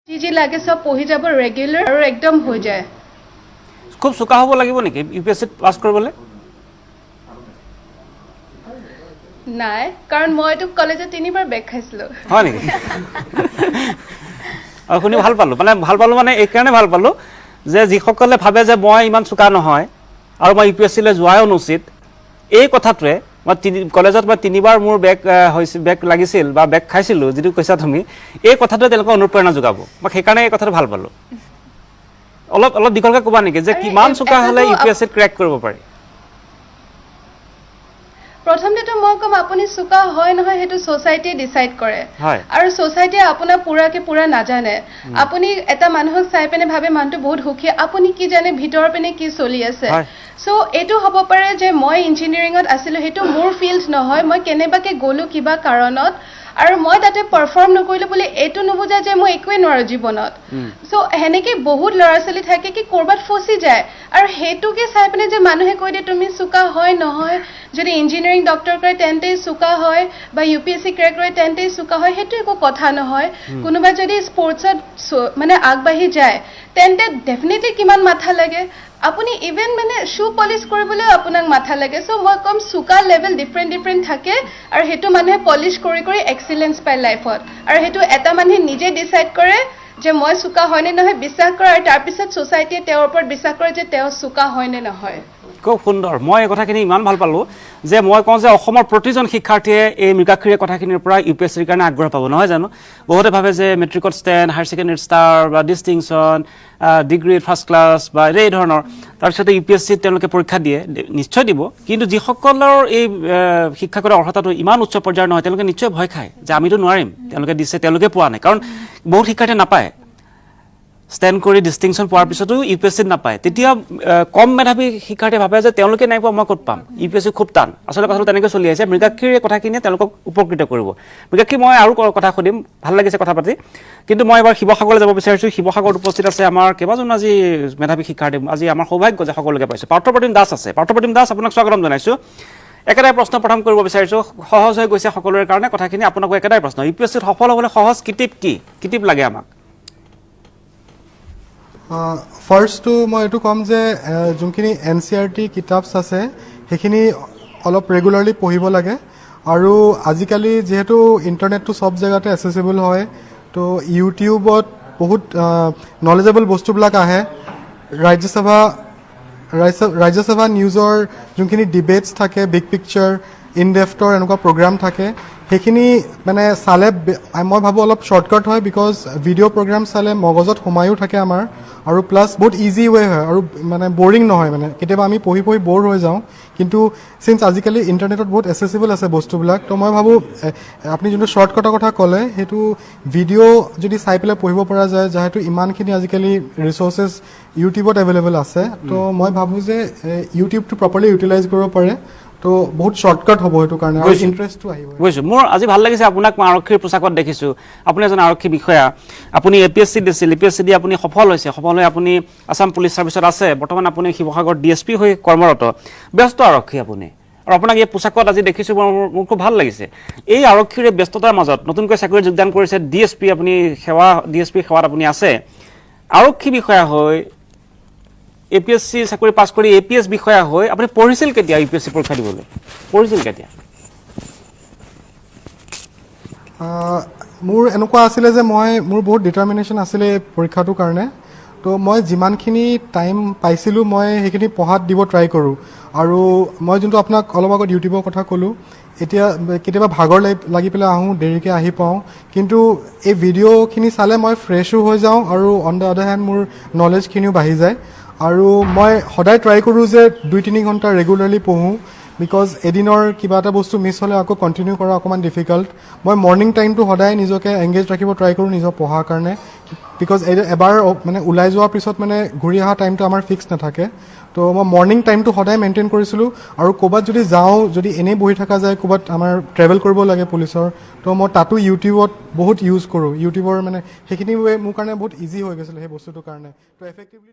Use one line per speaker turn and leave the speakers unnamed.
যি যি লাগে চব পঢ়ি যাব ৰেগুলাৰ আৰু একদম হৈ যায়।
খুব চোকা হ'ব লাগিব নেকি ইউ পি এছ চিত পাছ কৰিবলৈ?
নাই, কাৰণ মইতো কলেজত 3বাৰ বেক খাইছিলোঁ।
হয় নেকি? আৰু শুনি ভাল পালোঁ, মানে ভাল পালোঁ মানে এইকাৰণে ভাল পালোঁ যে যিসকলে ভাবে যে মই ইমান চোকা নহয় আৰু মই ইউ পি এছ চিলৈ যোৱাই অনুচিত, এই কথাটোৱে মই কলেজত মই 3বাৰ মোৰ বেক হৈছে, বেক লাগিছিল বা বেক খাইছিলোঁ যিটো কৈছা তুমি, এই কথাটোৱে তেওঁলোকক অনুপ্ৰেৰণা যোগাব। মই সেইকাৰণে এই কথাটো ভাল পালোঁ। অলপ অলপ দীঘলকৈ ক'বা নেকি যে কিমান চোকা হ'লে ইউ পি এছ চিত ক্ৰেক কৰিব পাৰি?
প্ৰথমতেতো মই ক'ম আপুনি চোকা হয় নহয় সেইটো ছ'চাইটিয়ে ডিচাইড কৰে, আৰু ছ'চাইটিয়ে আপোনাক পুৰাকে পুৰা নাজানে। আপুনি এটা মানুহক চাই পিনে ভাবে মানুহটো বহুত সুখী, আপুনি কি জানে ভিতৰৰ পিনে কি চলি আছে। চ' এইটো হ'ব পাৰে যে মই ইঞ্জিনিয়াৰিঙত আছিলোঁ, সেইটো মোৰ ফিল্ড নহয়, মই কেনেবাকে গ'লো কিবা কাৰণত আৰু মই তাতে পাৰফৰ্ম নকৰিলো বুলি এইটো নুবুজায় যে মই একোৱেই নোৱাৰো জীৱনত। চ' সেনেকে বহুত ল'ৰা ছোৱালী থাকে কি ক'ৰবাত ফচি যায় আৰু সেইটোকে চাই পিনে যে মানুহে কৈ দিয়ে তুমি চোকা হয় নহয়, যদি ইঞ্জিনিয়াৰিং ডক্টৰ কৰে তেন্তেই চোকা হয় বা U P S C crack কৰে তেন্তেই চোকা হয়, সেইটো একো কথা নহয়। কোনোবা যদি স্পৰ্টছত মানে আগবাঢ়ি যায় তেন্তে ডেফিনেটলি কিমান মাথা লাগে, আপুনি ইভেন মানে শ্বু পলিচ কৰিবলৈও আপোনাক মাথা লাগে। চ' মই ক'ম চোকা লেভেল ডিফাৰেণ্ট ডিফাৰেণ্ট থাকে আৰু সেইটো মানুহে পলিচ কৰি কৰি এক্সিলেঞ্চ পায় লাইফত, আৰু সেইটো এটা মানুহে নিজে ডিচাইড কৰে যে মই চোকা হয়নে নহয়, বিশ্বাস কৰে, আৰু তাৰপিছত ছ'চাইটিয়ে তেওঁৰ ওপৰত বিশ্বাস কৰে যে তেওঁ চোকা হয়নে নহয়।
খুব সুন্দৰ। মই এই কথাখিনি ইমান ভাল পালোঁ যে মই কওঁ যে অসমৰ প্ৰতিজন শিক্ষাৰ্থীয়ে এই মৃগাক্ষীৰ কথাখিনিৰ পৰা ইউ পি এছ চিৰ কাৰণে আগ্ৰহ পাব, নহয় জানো? বহুতে ভাবে যে মেট্ৰিকত ষ্টেণ্ড, হায়াৰ ছেকেণ্ডেৰীত ষ্টাৰ বা ডিষ্টিংশ্যন, ডিগ্ৰীত ফাৰ্ষ্ট ক্লাছ বা এই ধৰণৰ, তাৰপিছতে ইউ পি এছ চিত তেওঁলোকে পৰীক্ষা দিয়ে, নিশ্চয় দিব। কিন্তু যিসকলৰ এই শিক্ষাগত অৰ্হতাটো ইমান উচ্চ পৰ্যায়ৰ নহয়, তেওঁলোকে নিশ্চয় ভয় খায় যে আমিতো নোৱাৰিম, তেওঁলোকে দিছে, তেওঁলোকে পোৱা নাই। কাৰণ বহুত শিক্ষাৰ্থীয়ে নাপায়, ষ্টেণ্ড কৰি ডিষ্টিংশ্যন পোৱাৰ পিছতো ইউ পি এছ চিত নাপায়। তেতিয়া কম মেধাৱী শিক্ষাৰ্থীয়ে ভাবে যে তেওঁলোকে নাই পোৱা, মই ক'ত পাম, ইউ পি এছ চি খুব টান। আচলতে কথাটো তেনেকৈ চলি আহিছে। মৃগাক্ষীৰ এই কথাখিনিয়ে তেওঁলোকক উপকৃত কৰিব। মৃগাক্ষী, মই আৰু কথা সুধিম, ভাল লাগিছে কথা পাতি, কিন্তু মই এবাৰ শিৱসাগৰলৈ যাব বিচাৰিছোঁ। শিৱসাগৰত উপস্থিত আছে আমাৰ কেইবাজনো আজি মেধাৱী শিক্ষাৰ্থী। আজি আমাৰ সৌভাগ্য যে সকলোকে পাইছোঁ। পাৰ্থপ্ৰতিম দাস আছে। পাৰ্থপ্ৰতিম দাস, আপোনাক স্বাগতম জনাইছোঁ। একেটাই প্ৰশ্ন প্ৰথম কৰিব বিচাৰিছোঁ, সহজ হৈ গৈছে সকলোৰে কাৰণে কথাখিনি। আপোনাকো একেটাই প্ৰশ্ন, ইউ পি এছ চিত সফল হ'বলৈ সহজ কিটিপ কি? কিটিপ লাগে আমাক?
ফাৰ্ষ্টটো মই এইটো ক'ম যে যোনখিনি এন চি আৰ টি কিতাপছ আছে সেইখিনি অলপ ৰেগুলাৰলি পঢ়িব লাগে। আৰু আজিকালি যিহেতু ইণ্টাৰনেটটো চব জেগাতে এচেচিবল হয়, তো ইউটিউবত বহুত নলেজেবল বস্তুবিলাক আহে। ৰাজ্যসভা নিউজৰ যোনখিনি ডিবেটছ থাকে, বিগ পিকচাৰ, ইন ডেফ্টৰ এনেকুৱা প্ৰগ্ৰাম থাকে, সেইখিনি মানে চালে মই ভাবোঁ অলপ শ্বৰ্টকাট হয়, because video programme চালে মগজত সোমায়ো থাকে আমাৰ, আৰু প্লাছ বহুত ইজি ৱে হয় আৰু মানে বৰিং নহয়। মানে কেতিয়াবা আমি পঢ়ি পঢ়ি ব'ৰ হৈ যাওঁ, কিন্তু চিন্স আজিকালি ইণ্টাৰনেটত বহুত এচেচিবল আছে বস্তুবিলাক, তো মই ভাবোঁ আপুনি যোনটো শ্বৰ্টকাটৰ কথা ক'লে সেইটো ভিডিঅ' যদি চাই পেলাই পঢ়িব পৰা যায়, যিহেতু ইমানখিনি আজিকালি ৰিচ'ৰ্চেছ ইউটিউবত এভেইলেবল আছে, তো মই ভাবোঁ যে ইউটিউবটো প্ৰপাৰলি ইউটিলাইজ কৰিব পাৰে, তো বহুত শ্বৰ্টকাট হ'ব সেইটো কাৰণে আৰু ইণ্টাৰেষ্টটো আহিব।
বুজিছোঁ। মোৰ আজি ভাল লাগিছে আপোনাক মই আৰক্ষীৰ পোছাকত দেখিছোঁ। আপুনি এজন আৰক্ষী বিষয়া, আপুনি এ পি এছ চি দিছিল, এ পি এছ চি দি আপুনি সফল হৈছে, সফল হৈ আপুনি আছাম পুলিচ ছাৰ্ভিচত আছে, বৰ্তমান আপুনি শিৱসাগৰ ডি এছ পি হৈ কৰ্মৰত, ব্যস্ত আৰক্ষী আপুনি, আৰু আপোনাক এই পোছাকত আজি দেখিছোঁ, মোৰ খুব ভাল লাগিছে। এই আৰক্ষীৰ এই ব্যস্ততাৰ মাজত নতুনকৈ চাকৰিত যোগদান কৰিছে, ডি এছ পি আপুনি সেৱা, ডি এছ পি সেৱাত আপুনি আছে, আৰক্ষী বিষয়া হৈ এ পি এছ চি চাকৰি পাছ কৰি এ পি এছ বিষয়া হৈ আপুনি পঢ়িছিল কেতিয়া? ইউ পি এছ চি পৰীক্ষা দিবলৈ পঢ়িছিল কেতিয়া?
মোৰ এনেকুৱা আছিলে যে মোৰ বহুত ডিটাৰমিনেশ্যন আছিলে পৰীক্ষাটোৰ কাৰণে, তো মই যিমানখিনি টাইম পাইছিলোঁ মই সেইখিনি পঢ়াত দিব ট্ৰাই কৰোঁ। আৰু মই যোনটো আপোনাক অলপ আগত ইউটিউবৰ কথা ক'লোঁ, এতিয়া কেতিয়াবা ভাগৰ লাগি পেলাই আহোঁ, দেৰিকৈ আহি পাওঁ, কিন্তু এই ভিডিঅ'খিনি চালে মই ফ্ৰেছো হৈ যাওঁ আৰু অন the আদাৰ হেণ্ড মোৰ নলেজখিনিও বাঢ়ি যায়। আৰু মই সদায় ট্ৰাই কৰোঁ যে 2-3 ঘণ্টা ৰেগুলাৰলি পঢ়োঁ, because এদিনৰ কিবা এটা বস্তু মিছ হ'লে আকৌ কণ্টিনিউ কৰা অকণমান ডিফিকাল্ট। মই মৰ্ণিং টাইমটো সদায় নিজকে এংগেজ ৰাখিব ট্ৰাই কৰোঁ নিজৰ পঢ়াৰ কাৰণে, because এবাৰ মানে ওলাই যোৱাৰ পিছত মানে ঘূৰি অহা টাইমটো আমাৰ ফিক্স নাথাকে। তো মই মৰ্ণিং টাইমটো সদায় মেইনটেইন কৰিছিলোঁ। আৰু ক'ৰবাত যদি যাওঁ, যদি এনেই বহি থকা যায়, ক'ৰবাত আমাৰ ট্ৰেভেল কৰিব লাগে পুলিচৰ, তো মই তাতো ইউটিউবত বহুত ইউজ কৰোঁ। ইউটিউবৰ মানে সেইখিনি ৱে মোৰ কাৰণে বহুত ইজি হৈ গৈছিলে সেই বস্তুটোৰ কাৰণে, তো এফেক্টিভলি